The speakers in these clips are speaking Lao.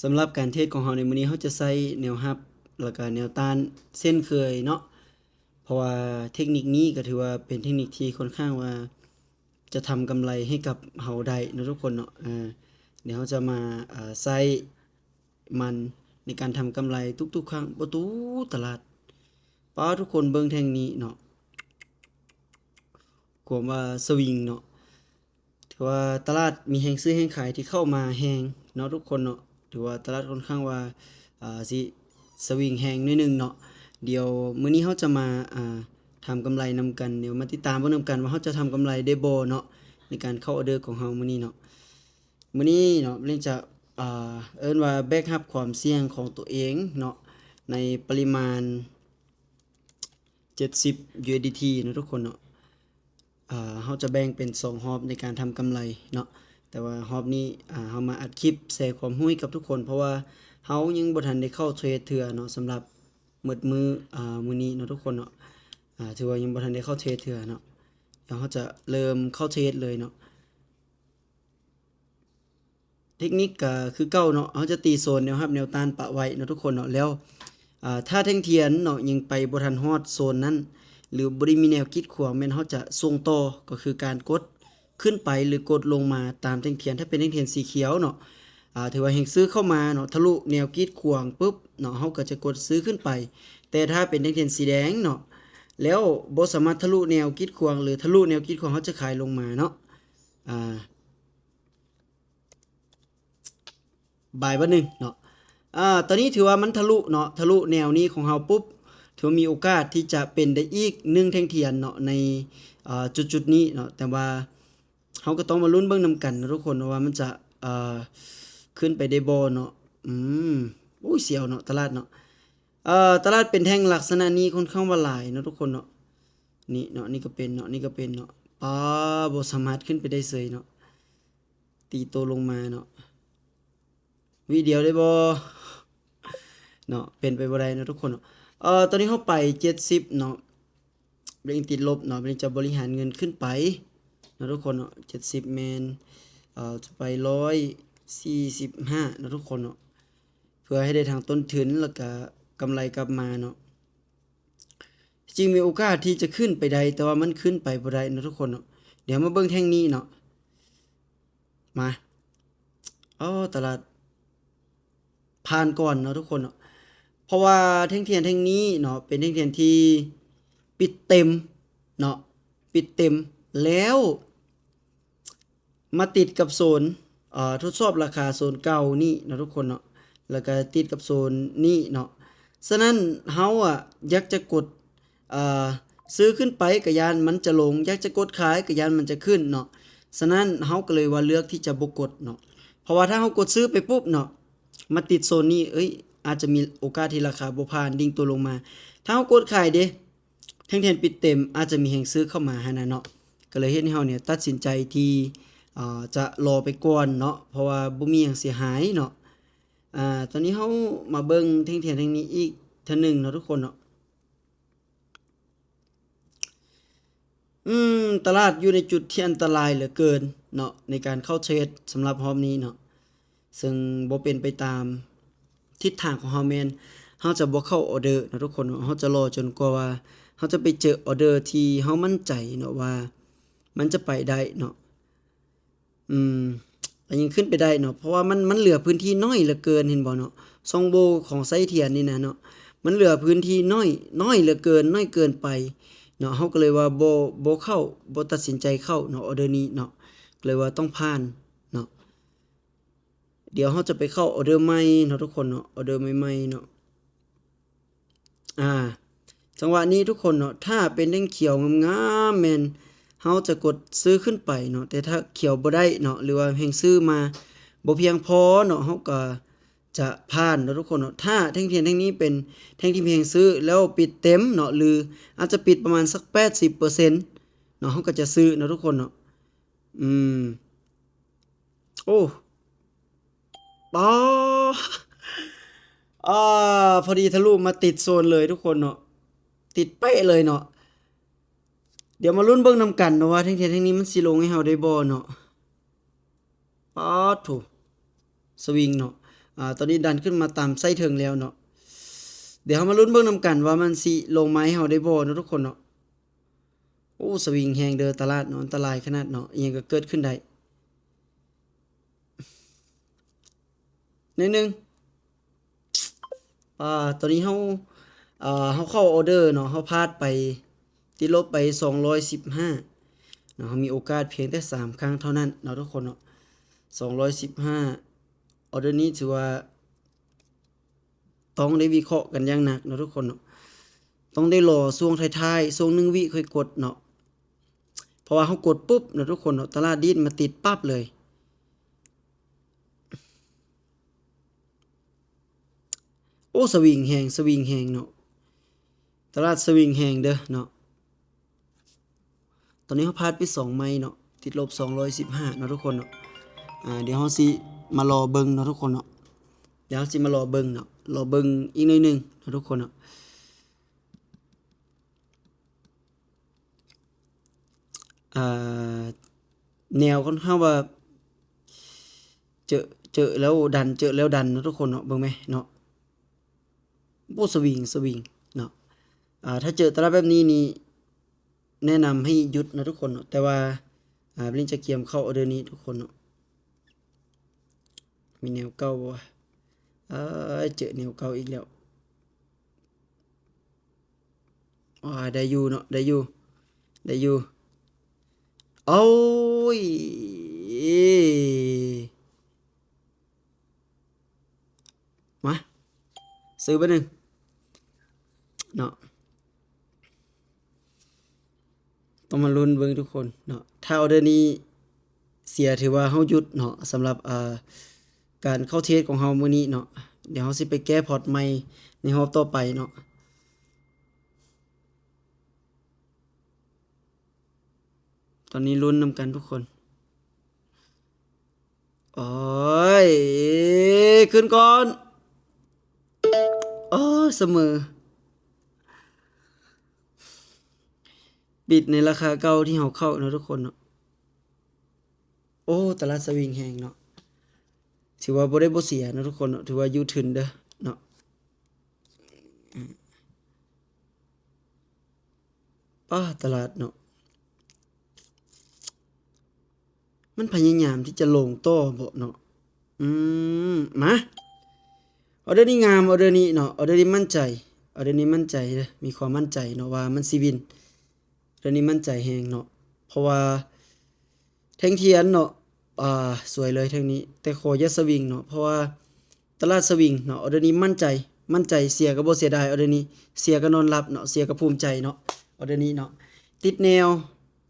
ສຳລັບການເທຣດຂອງເຮົາໃນມື້ນີ້ ເຮົາຈະໃຊ້ແນວຮັບ ແລ້ວກະແນວຕ້ານເຊັ່ນເຄີຍເນາະ, ເພາະວ່າເທັກນິກນີ້ກໍຖືວ່າເປັນເທັກນິກທີ່ຂ້ອນຂ້າງວ່າຈະທຳກຳໄລໃຫ້ກັບເຮົາໄດ້ເນາະທຸກຄົນເນາະ. ເອີ ດຽວເຮົາຈະມາ ເອີ ໃຊ້ມັນໃນການທຳກຳໄລທຸກໆຄັ້ງ. ປະຕູຕະຫຼາດ ປ້າ ທຸກຄົນເບິ່ງແທ່ງນີ້ເນາະ, ຄວາມວ່າສະວິງເນາະ. ຖືວ່າຕະຫຼາດມີແຮງຊື້ແຮງຂາຍທີ່ເຂົ້າມາແຮງເນາະທຸກຄົນເນາະ, ຖືວ່າຕະຫຼາດຂ້ອນຂ້າງວ່າ ອ່າ ຊິສະວິງແຮງໜ້ອຍໜຶ່ງເນາະ. ດຽວມື້ນີ້ເຮົາຈະມາ ອ່າ ທຳກຳໄລນຳກັນ, ດຽວມາຕິດຕາມເບິ່ງນຳກັນວ່າເຮົາຈະທຳກຳໄລໄດ້ບໍ່ເນາະ ໃນການເຂົ້າອອເດີຂອງເຮົາມື້ນີ້ເນາະ. ມື້ນີ້ເນາະ ເຮົາຈະ ອ່າ ເອີ້ນວ່າແບກຮັບຄວາມສ່ຽງຂອງຕົວເອງເນາະ ໃນປະລິມານເຈັດສິບ ຢູເອັສດີທີເນາະທຸກຄົນເນາະ. ອ່າ ເຮົາຈະແບ່ງເປັນສອງຮອບໃນການທຳກຳໄລເນາະ, ແຕ່ວ່າຮອບນີ້ ອ່າ ເຮົາມາອັດຄລິບແຊຄວາມຮູ້ໃຫ້ກັບທຸກຄົນ ເພາະວ່າເຮົາຍັງບໍ່ທັນໄດ້ເຂົ້າເທຣດເທື່ອເນາະ ສຳລັບໝົດມື້ ອ່າ ມື້ນີ້ເນາະທຸກຄົນເນາະ. ອ່າ ຖືວ່າຍັງບໍ່ທັນໄດ້ເຂົ້າເທຣດເທື່ອເນາະ, ດຽວເຮົາຈະເລີ່ມເຂົ້າເທຣດເລີຍເນາະ. ເທັກນິກກໍຄືເກົ່າເນາະ, ເຮົາຈະຕີໂຊນແນວຮັບແນວຕ້ານປະໄວ້ເນາະທຸກຄົນເນາະ. ແລ້ວ ອ່າ ຖ້າແທ່ງທຽນເນາະ ຍັງໄປບໍ່ທັນຮອດໂຊນນັ້ນ ຫຼື ບໍ່ໄດ້ມີແນວກີດຂວາງ ແມ່ນເຮົາຈະສົ່ງຕໍ່ ກໍຄືການກົດຂຶ້ນໄປ ຫຼື ກົດລົງມາຕາມແທ່ງທຽນ. ຖ້າເປັນແທ່ງທຽນສີຂຽວເນາະ ອ່າ ຖືວ່າແຮງຊື້ເຂົ້າມາເນາະ ທະລຸແນວກີດຂວາງປຶບເນາະ ເຮົາກໍຈະກົດຊື້ຂຶ້ນໄປ. ແຕ່ຖ້າເປັນແທ່ງທຽນສີແດງເນາະ ແລ້ວບໍ່ສາມາດທະລຸແນວກີດຂວາງ ຫຼື ທະລຸແນວກີດຂວາງ ເຮົາຈະຂາຍລົງມາເນາະ. ອ່າ ບາຍບາດໜຶ່ງເນາະ. ອ່າ ຕອນນີ້ຖືວ່າມັນທະລຸເນາະ, ທະລຸແນວນີ້ຂອງເຮົາປຸບ ຖືວ່າມີໂອກາດທີ່ຈະເປັນໄດ້ອີກໜຶ່ງແທ່ງທຽນເນາະ ໃນ ອ່າ ຈຸດໆນີ້ເນາະ. ແຕ່ວ່າເຮົາກໍຕ້ອງມາລຸ້ນເບິ່ງນຳກັນເນາະທຸກຄົນເນາະ ວ່າມັນຈະ ອ່າ ຂຶ້ນໄປໄດ້ບໍ່ເນາະ. ອືມ ໂອ້ຍ ສຽວເນາະ ຕະຫຼາດເນາະ. ເອີ ຕະຫຼາດເປັນແທ່ງລັກສະນະນີ້ຂ້ອນຂ້າງວ່າຫຼາຍເນາະທຸກຄົນເນາະ. ນີ້ເນາະ ນີ້ກໍເປັນເນາະ ນີ້ກໍເປັນເນາະ. ປ້າ ບໍ່ສາມາດຂຶ້ນໄປໄດ້ເສີຍເນາະ, ຕີໂຕລົງມາເນາະ. ວິດຽວໄດ້ບໍ່ເນາະ? ເປັນໄປບໍ່ໄດ້ເນາະທຸກຄົນເນາະ. ເອີ ຕອນນີ້ເຮົາໄປເຈັດສິບເນາະ, ເປັນຕິດລົບເນາະ, ເປັນຈະບໍລິຫານເງິນຂຶ້ນໄປເນາະທຸກຄົນເນາະ. ເຈັດສິບແມ່ນ ເອີ ຈະໄປຮ້ອຍສີ່ສິບຫ້າເນາະທຸກຄົນເນາະ, ເພື່ອໃຫ້ໄດ້ທັງຕົ້ນທຶນ ແລ້ວກະກຳໄລກັບມາເນາະ. ຈິງມີໂອກາດທີ່ຈະຂຶ້ນໄປໄດ້ ແຕ່ວ່າມັນຂຶ້ນໄປບໍ່ໄດ້ເນາະທຸກຄົນເນາະ. ດຽວມາເບິ່ງແທ່ງນີ້ເນາະ ມາ. ອໍ ຕະຫຼາດຜ່ານກ່ອນເນາະທຸກຄົນເນາະ, ເພາະວ່າແທ່ງທຽນແທ່ງນີ້ເນາະ ເປັນແທ່ງທຽນທີ່ປິດເຕັມເນາະ, ປິດເຕັມ ແລ້ວມາຕິດກັບໂຊນ ເອີ ທົດສອບລາຄາໂຊນເກົ່ານີ້ເນາະທຸກຄົນເນາະ, ແລ້ວກະຕິດກັບໂຊນນີ້ເນາະ. ສະນັ້ນເຮົາອະຢາກຈະກົດ ອ່າ ຊື້ຂຶ້ນໄປກະຢ້ານມັນຈະລົງ, ຢາກຈະກົດຂາຍກະຢ້ານມັນຈະຂຶ້ນເນາະ. ສະນັ້ນເຮົາກໍເລີຍວ່າເລືອກທີ່ຈະບໍ່ກົດເນາະ, ເພາະວ່າຖ້າເຮົາກົດຊື້ໄປປຸບເນາະ ມາຕິດໂຊນນີ້ ເອີຍ ອາດຈະມີໂອກາດທີ່ລາຄາບໍ່ຜ່ານ ດິ້ງຕົວລົງມາ. ຖ້າເຮົາກົດຂາຍເດ ແທ່ງທຽນປິດເຕັມ ອາດຈະມີແຮງຊື້ເຂົ້າມາຫັ້ນນະເນາະ. ກໍເລີຍເຮັດໃຫ້ເຮົານີ້ຕັດສິນໃຈທີ່ ອ່າ ຈະລໍໄປກ່ອນເນາະ ເພາະວ່າບໍ່ມີຫຍັງເສຍຫາຍເນາະ. ອ່າ ຕອນນີ້ເຮົາມາເບິ່ງແທ່ງທຽນແທ່ງນີ້ອີກເທື່ອໜຶ່ງເນາະທຸກຄົນເນາະ. ອືມ ຕະຫຼາດຢູ່ໃນຈຸດທີ່ອັນຕະລາຍເຫຼືອເກີນເນາະ ໃນການເຂົ້າເທຣດສຳລັບຮອບນີ້ເນາະ, ເຊິ່ງບໍ່ເປັນໄປຕາມທິດທາງຂອງເຮົາ ແມ່ນເຮົາຈະບໍ່ເຂົ້າອອເດີເນາະທຸກຄົນເນາະ. ເຮົາຈະລໍຈົນກວ່າວ່າເຮົາຈະໄປເຈີອອເດີທີ່ເຮົາໝັ້ນໃຈເນາະວ່າມັນຈະໄປໄດ້ເນາະ. ອືມ ກໍຍັງຂຶ້ນໄປໄດ້ເນາະ ເພາະວ່າມັນ ມັນເຫຼືອພື້ນທີ່ໜ້ອຍເຫຼືອເກີນ ເຫັນບໍ່ເນາະ? ຊ່ອງໂຫວ່ຂອງໄສ້ທຽນນີ້ນະເນາະ ມັນເຫຼືອພື້ນທີ່ໜ້ອຍ ໜ້ອຍເຫຼືອເກີນ ໜ້ອຍເກີນໄປເນາະ. ເຮົາກໍເລີຍວ່າບໍ່ ບໍ່ເຂົ້າ ບໍ່ຕັດສິນໃຈເຂົ້າເນາະ ອອເດີນີ້ເນາະ, ກໍເລີຍວ່າຕ້ອງຜ່ານເນາະ. ດຽວເຮົາຈະໄປເຂົ້າອອເດີໃໝ່ເນາະທຸກຄົນເນາະ, ອອເດີໃໝ່ໆເນາະ. ອ່າ ຈັງຫວະນີ້ທຸກຄົນເນາະ ຖ້າເປັນແທ່ງຂຽວງາມໆ ແມ່ນເຮົາຈະກົດຊື້ຂຶ້ນໄປເນາະ, ແຕ່ຖ້າຂຽວບໍ່ໄດ້ເນາະ ຫຼືວ່າແຮງຊື້ມາບໍ່ພຽງພໍເນາະ ເຮົາກໍຈະຜ່ານເນາະທຸກຄົນເນາະ. ຖ້າແທ່ງທຽນແທ່ງນີ້ເປັນແທ່ງທີ່ມີແຮງຊື້ ແລ້ວປິດເຕັມເນາະ ຫຼືອາດຈະປິດປະມານສັກແປດສິບເປີເຊັນເນາະ ເຮົາກໍຈະຊື້ເນາະທຸກຄົນເນາະ. ອືມ ໂອ້ ປາ ອາ ພໍດີທະລຸມາຕິດໂຊນເລີຍທຸກຄົນເນາະ, ຕິດເປະເລີຍເນາະ. ດຽວມາລຸ້ນເບິ່ງນຳກັນເນາະວ່າແທ່ງທຽນແທ່ງນີ້ມັນຊິລົງໃຫ້ເຮົາໄດ້ບໍ່ເນາະ. ປາໂທ້ ສະວິງເນາະ. ອາ ຕອນນີ້ດັນຂຶ້ນມາຕາມໄສ້ເທິງແລ້ວເນາະ. ດຽວເຮົາມາລຸ້ນເບິ່ງນຳກັນວ່າມັນຊິລົງມາໃຫ້ເຮົາໄດ້ບໍ່ເນາະທຸກຄົນເນາະ. ໂອ້ ສະວິງແຮງເດີຕະຫຼາດເນາະ, ອັນຕະລາຍຂະໜາດເນາະ, ອີ່ຫຍັງກໍເກີດຂຶ້ນໄດ້. ໜ້ອຍໜຶ່ງ. ອາ ຕອນນີ້ເຮົາ ເອີ ເຮົາເຂົ້າອອເດີເນາະ, ເຮົາພາດໄປ ຕິດລົບໄປສອງຮ້ອຍສິບຫ້າເນາະ, ເຮົາມີໂອກາດພຽງແຕ່ສາມຄັ້ງເທົ່ານັ້ນເນາະທຸກຄົນເນາະ. ສອງຮ້ອຍສິບຫ້າ ອອເດີນີ້ຖືວ່າ ຕ້ອງໄດ້ວິເຄາະກັນຢ່າງໜັກເນາະທຸກຄົນເນາະ, ຕ້ອງໄດ້ລໍຊ່ວງທ້າຍໆ ຊ່ວງໜຶ່ງວິຄ່ອຍກົດເນາະ, ເພາະວ່າເຮົາກົດປຸບເນາະທຸກຄົນເນາະ, ຕະຫຼາດດີດມາຕິດປັບເລີຍ. ໂອ້ ສະວິງແຮງ ສະວິງແຮງເນາະ, ຕະຫຼາດສະວິງແຮງເດີເນາະ. ຕອນນີ້ເຮົາພາດໄປສອງໄມ້ເນາະ, ຕິດລົບສອງຮ້ອຍສິບຫ້າເນາະທຸກຄົນເນາະ. ອາ ດຽວເຮົາຊິມາລໍເບິ່ງເນາະທຸກຄົນເນາະ, ດຽວເຮົາຊິມາລໍເບິ່ງເນາະ, ລໍເບິ່ງອີກໜ້ອຍໜຶ່ງເນາະທຸກຄົນເນາະ. ອາ ແນວຂ້ອນຂ້າງວ່າ ເຈີ ເຈີແລ້ວດັນ ເຈີແລ້ວດັນເນາະທຸກຄົນເນາະ, ເບິ່ງແມເນາະ. ໂອ້ ສະວິງ ສະວິງເນາະ. ອາ ຖ້າເຈີຕະຫຼາດແບບນີ້ນີ້ ແນະນຳໃຫ້ຢຸດເນາະທຸກຄົນເນາະ, ແຕ່ວ່າ ອາ ບລິງຈະກຽມເຂົ້າອອເດີນີ້ທຸກຄົນເນາະ. ມີແນວເກົ່າບໍ່ວະ? ເອີຍ ເຈີແນວເກົ່າອີກແລ້ວ. ອາ ໄດ້ຢູ່ເນາະ, ໄດ້ຢູ່ ໄດ້ຢູ່. ໂອ້ຍ ມາ ຊື້ບາດໜຶ່ງເນາະ. ຕ້ອງມາລຸ້ນເບິ່ງທຸກຄົນເນາະ, ຖ້າອອເດີນີ້ເສຍ ຖືວ່າເຮົາຢຸດເນາະ, ສຳລັບ ອາ ການເຂົ້າເທຣດຂອງເຮົາມື້ນີ້ເນາະ. ດຽວເຮົາຊິໄປແກ້ພອດໃໝ່ໃນຮອບຕໍ່ໄປເນາະ. ຕອນນີ້ລຸ້ນນຳກັນທຸກຄົນ. ໂອ້ຍ ຂຶ້ນກ່ອນ. ໂອ້ຍ ສະເໝີ. ປິດໃນລາຄາເກົ່າທີ່ເຮົາເຂົ້າເນາະທຸກຄົນເນາະ. ໂອ້ ຕະຫຼາດສະວິງແຮງເນາະ, ຖືວ່າບໍ່ໄດ້ບໍ່ເສຍເນາະທຸກຄົນເນາະ, ຖືວ່າຢູ່ທຶນເດີເນາະ. ປ້າ ຕະຫຼາດເນາະ, ມັນພະຍາຍາມທີ່ຈະລົງຕໍ່ບໍເນາະ. ອືມ ມາ ອອເດີນີ້ງາມ, ອອເດີນີ້ເນາະ, ອອເດີນີ້ໝັ້ນໃຈ, ອອເດີນີ້ໝັ້ນໃຈເດີ, ມີຄວາມໝັ້ນໃຈເນາະວ່າມັນຊິວິນ. ເທື່ອນີ້ໝັ້ນໃຈແຮງເນາະ, ເພາະວ່າແທ່ງທຽນເນາະ ອາ ສວຍເລີຍແທ່ງນີ້, ແຕ່ຂໍຢ່າສະວິງເນາະ, ເພາະວ່າຕະຫຼາດສະວິງເນາະ. ອອເດີນີ້ໝັ້ນໃຈ, ໝັ້ນໃຈ, ເສຍກໍບໍ່ເສຍດາຍ. ອອເດີນີ້ເສຍກໍນອນຫຼັບເນາະ, ເສຍກໍພູມໃຈເນາະ. ອອເດີນີ້ເນາະ ຕິດແນວ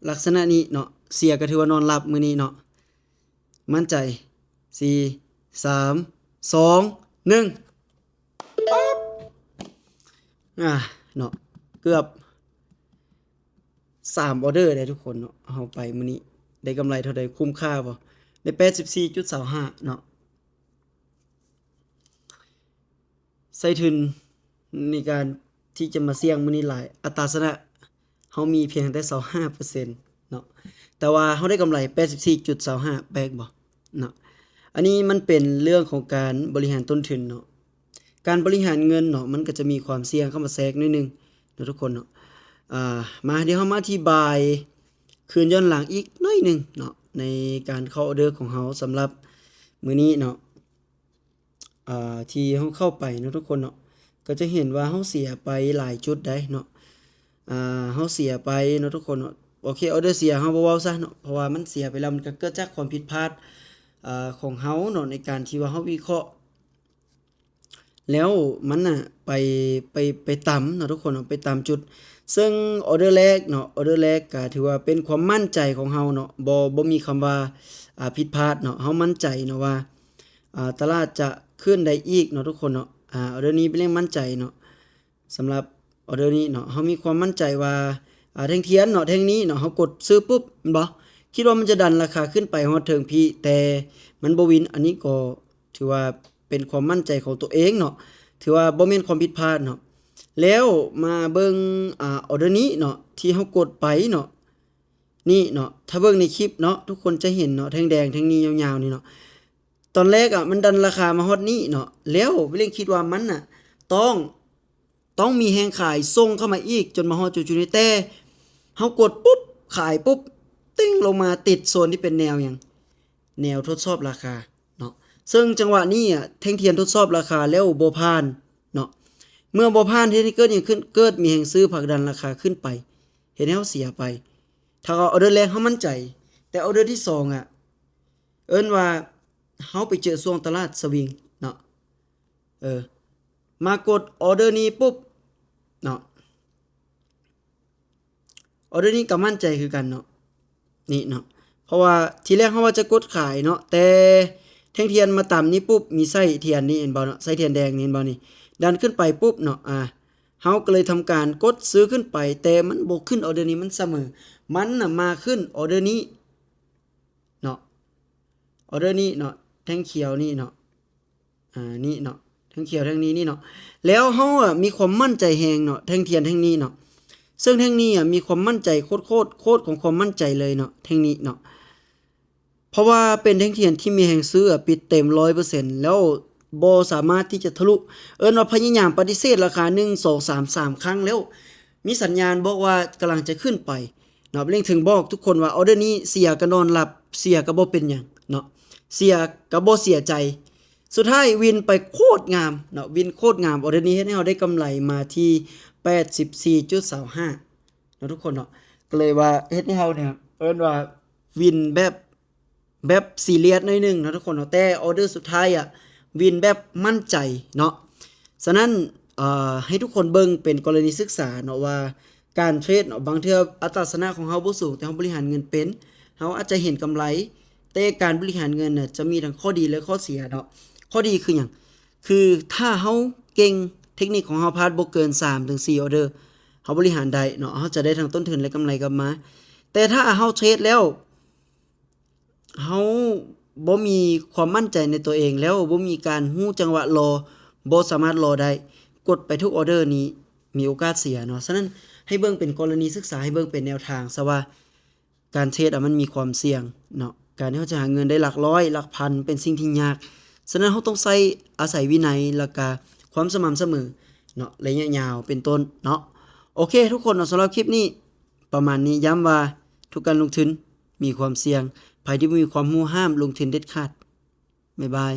ລັກສະນະນີ້ເນາະ, ເສຍກໍຖືວ່ານອນຫຼັບມື້ນີ້ເນາະ. ໝັ້ນໃຈ ສີ່ ສາມ ສອງ ໜຶ່ງ ປັບ ອາ ເນາະ, ເກືອບສາມອອເດີໄດ໋ທຸກຄົນເນາະ. ເຮົາໄປມື້ນີ້ໄດ້ກຳໄລເທົ່າໃດ? ຄຸ້ມຄ່າບໍ່? ໄດ້ແປດສິບສີ່ຈຸດສອງຫ້າເນາະ. ໃຊ້ທຶນໃນການທີ່ຈະມາສ່ຽງມື້ນີ້ຫຼາຍ, ອັດຕາຊະນະເຮົາມີພຽງແຕ່ຊາວຫ້າເປີເຊັນເນາະ, ແຕ່ວ່າເຮົາໄດ້ກຳໄລແປດສິບສີ່ຈຸດສອງຫ້າ ແປກບໍ່ເນາະ. ອັນນີ້ມັນເປັນເລື່ອງຂອງການບໍລິຫານຕົ້ນທຶນເນາະ, ການບໍລິຫານເງິນເນາະ ມັນກໍຈະມີຄວາມສ່ຽງເຂົ້າມາແຊກໜ້ອຍໜຶ່ງເນາະທຸກຄົນເນາະ. ອາ ມາ ດຽວເຮົາມາອະທິບາຍຄືນຍ້ອນຫຼັງອີກໜ້ອຍໜຶ່ງເນາະ ໃນການເຂົ້າອອເດີຂອງເຮົາສຳລັບມື້ນີ້ເນາະ. ອ່າ ທີ່ເຮົາເຂົ້າໄປເນາະທຸກຄົນເນາະ, ກໍຈະເຫັນວ່າເຮົາເສຍໄປຫຼາຍຈຸດໄດ໋ເນາະ. ອ່າ ເຮົາເສຍໄປເນາະທຸກຄົນເນາະ. ໂອເຄ ອອເດີເສຍເຮົາບໍ່ເວົ້າຊະເນາະ, ເພາະວ່າມັນເສຍໄປແລ້ວ ມັນກໍເກີດຈາກຄວາມຜິດພາດ ອ່າ ຂອງເຮົາເນາະ ໃນການທີ່ວ່າເຮົາວິເຄາະ ແລ້ວມັນນະໄປ ໄປ ໄປຕຳເນາະທຸກຄົນເນາະ, ໄປຕຳຈຸດ. ເຊິ່ງອອເດີແລກເນາະ, ອອເດີແລກກໍຖືວ່າເປັນຄວາມໝັ້ນໃຈຂອງເຮົາເນາະ, ບໍ່ ບໍ່ມີຄຳວ່າ ອ່າ ຜິດພາດເນາະ. ເຮົາໝັ້ນໃຈເນາະວ່າ ອ່າ ຕະຫຼາດຈະຂຶ້ນໄດ້ອີກເນາະທຸກຄົນເນາະ. ອາ ອອເດີນີ້ເປັນເລື່ອງໝັ້ນໃຈເນາະ. ສຳລັບອອເດີນີ້ເນາະ ເຮົາມີຄວາມໝັ້ນໃຈວ່າ ອາ ແທ່ງທຽນເນາະ ແທ່ງນີ້ເນາະ ເຮົາກົດຊື້ປຸບແມ່ນບໍ່? ຄິດວ່າມັນຈະດັນລາຄາຂຶ້ນໄປຮອດເທິງພີ້ ແຕ່ມັນບໍ່ວິນ. ອັນນີ້ກໍຖືວ່າເປັນຄວາມໝັ້ນໃຈຂອງຕົວເອງເນາະ, ຖືວ່າບໍ່ແມ່ນຄວາມຜິດພາດເນາະ. ແລ້ວມາເບິ່ງ ອາ ອອເດີນີ້ເນາະ ທີ່ເຮົາກົດໄປເນາະ ນີ້ເນາະ. ຖ້າເບິ່ງໃນຄລິບເນາະ ທຸກຄົນຈະເຫັນເນາະ ແທ່ງແດງແທ່ງນີ້ຍາວໆນີ້ເນາະ. ຕອນແລກອະ ມັນດັນລາຄາມາຮອດນີ້ເນາະ ແລ້ວວິລເອງຄິດວ່າມັນນະ ຕ້ອງ ຕ້ອງມີແຮງຂາຍສົ່ງເຂົ້າມາອີກ ຈົນມາຮອດຈຸດໆນີ້ ແຕ່ເຮົາກົດປຸບ ຂາຍປຸບ ຕິ່ງລົງມາຕິດໂຊນທີ່ເປັນແນວຫຍັງ ແນວທົດສອບລາຄາເນາະ. ເຊິ່ງຈັງຫວະນີ້ອະ ແທ່ງທຽນທົດສອບລາຄາແລ້ວບໍ່ຜ່ານເນາະ. ເມື່ອບໍ່ຜ່ານ ເຮັດໃຫ້ເກີດຫຍັງຂຶ້ນ? ເກີດມີແຮງຊື້ຜັກດັນລາຄາຂຶ້ນໄປ ເຮັດໃຫ້ເຮົາເສຍໄປ. ຖ້າວ່າອອເດີແລກເຮົາໝັ້ນໃຈ ແຕ່ອອເດີທີສອງອະ ເອີ້ນວ່າເຮົາໄປເຈີຊ່ວງຕະຫຼາດສະວິງເນາະ ເອີ ມາກົດອອເດີນີ້ປຸບເນາະ ອອເດີນີ້ກໍໝັ້ນໃຈຄືກັນເນາະ ນີ້ເນາະ. ເພາະວ່າທີແລກເຮົາວ່າຈະກົດຂາຍເນາະ ແຕ່ແທ່ງທຽນມາຕຳນີ້ປຸບ ມີໄສ້ທຽນນີ້ເຫັນບໍ່ເນາະ ໄສ້ທຽນແດງນີ້ເຫັນບໍ່ນີ້ ດັນຂຶ້ນໄປປຸບເນາະ ອາ ເຮົາກໍເລີຍທຳການກົດຊື້ຂຶ້ນໄປ ແຕ່ມັນບໍ່ຂຶ້ນອອເດີນີ້ ມັນສະເໝີ ມັນນະມາຂຶ້ນອອເດີນີ້ເນາະ ອອເດີນີ້ເນາະ ແທ່ງຂຽວນີ້ເນາະ ອາ ນີ້ເນາະ ແທ່ງຂຽວແທ່ງນີ້ນີ້ເນາະ. ແລ້ວເຮົາອະມີຄວາມໝັ້ນໃຈແຮງເນາະ ແທ່ງທຽນແທ່ງນີ້ເນາະ ເຊິ່ງແທ່ງນີ້ອະມີຄວາມໝັ້ນໃຈໂຄດໆ ໂຄດຂອງຄວາມໝັ້ນໃຈເລີຍເນາະ ແທ່ງນີ້ເນາະ. ເພາະວ່າເປັນແທ່ງທຽນທີ່ມີແຮງຊື້ອະ ປິດເຕັມຮ້ອຍເປີເຊັນ ແລ້ວບໍ່ສາມາດທີ່ຈະທະລຸ ເອີ້ນວ່າພະຍາຍາມປະຕິເສດລາຄາ ໜຶ່ງ ສອງ ສາມ ສາມຄັ້ງແລ້ວ ມີສັນຍານບອກວ່າກຳລັງຈະຂຶ້ນໄປເນາະ. ເລັງເຖິງບອກທຸກຄົນວ່າ ອອເດີນີ້ເສຍກໍນອນຫຼັບ ເສຍກໍບໍ່ເປັນຫຍັງເນາະ ເສຍກໍບໍ່ເສຍໃຈ. ສຸດທ້າຍວິນໄປໂຄດງາມເນາະ ວິນໂຄດງາມ. ອອເດີນີ້ເຮັດໃຫ້ເຮົາໄດ້ກຳໄລມາທີ່ ແປດສິບສີ່ຈຸດສອງຫ້າ ເນາະທຸກຄົນເນາະ. ກໍເລີຍວ່າເຮັດໃຫ້ເຮົານີ້ ເອີ້ນວ່າວິນແບບ ແບບຊີຣຽສໜ້ອຍໜຶ່ງເນາະທຸກຄົນເນາະ ແຕ່ອອເດີສຸດທ້າຍອະ ວິນແບບໝັ້ນໃຈເນາະ. ສະນັ້ນ ເອີ ໃຫ້ທຸກຄົນເບິ່ງເປັນກໍລະນີສຶກສາເນາະ ວ່າການເທຣດເນາະ ບາງເທື່ອອັດຕາຊະນະຂອງເຮົາບໍ່ສູງ ແຕ່ເຮົາບໍລິຫານເງິນເປັນ ເຮົາອາດຈະເຫັນກຳໄລ. ແຕ່ການບໍລິຫານເງິນນະ ຈະມີທັງຂໍ້ດີ ແລະ ຂໍ້ເສຍເນາະ. ຂໍ້ດີຄືຫຍັງ? ຄືຖ້າເຮົາເກັ່ງ ເທັກນິກຂອງເຮົາພາດບໍ່ເກີນສາມເຖິງສີ່ອອເດີ ເຮົາບໍລິຫານໄດ້ເນາະ ເຮົາຈະໄດ້ທັງຕົ້ນທຶນ ແລະ ກຳໄລກັບມາ. ແຕ່ຖ້າເຮົາເທຣດແລ້ວ ເຮົາບໍ່ມີຄວາມໝັ້ນໃຈໃນຕົວເອງ ແລ້ວບໍ່ມີການຮູ້ຈັງຫວະລໍ ບໍ່ສາມາດລໍໄດ້ ກົດໄປທຸກອອເດີນີ້ມີໂອກາດເສຍເນາະ. ສະນັ້ນໃຫ້ເບິ່ງເປັນກໍລະນີສຶກສາ ໃຫ້ເບິ່ງເປັນແນວທາງຊະວ່າ ການເທຣດອະ ມັນມີຄວາມສ່ຽງເນາະ. ການທີ່ເຮົາຈະຫາເງິນໄດ້ຫຼັກຮ້ອຍ ຫຼັກພັນ ເປັນສິ່ງທີ່ຍາກ. ສະນັ້ນເຮົາຕ້ອງໃຊ້ ອາໄສວິໄນ ແລ້ວກະຄວາມສະໝ່ຳສະເໝີເນາະ ໄລຍະຍາວເປັນຕົ້ນເນາະ. ໂອເຄທຸກຄົນເນາະ ສຳລັບຄລິບນີ້ປະມານນີ້. ຢ້ຳວ່າທຸກການລົງທຶນມີຄວາມສ່ຽງ. ໃຜທີ່ບໍ່ມີຄວາມຮູ້ຫ້າມລົງທຶນເດັດຂາດ. ບາຍບາຍ.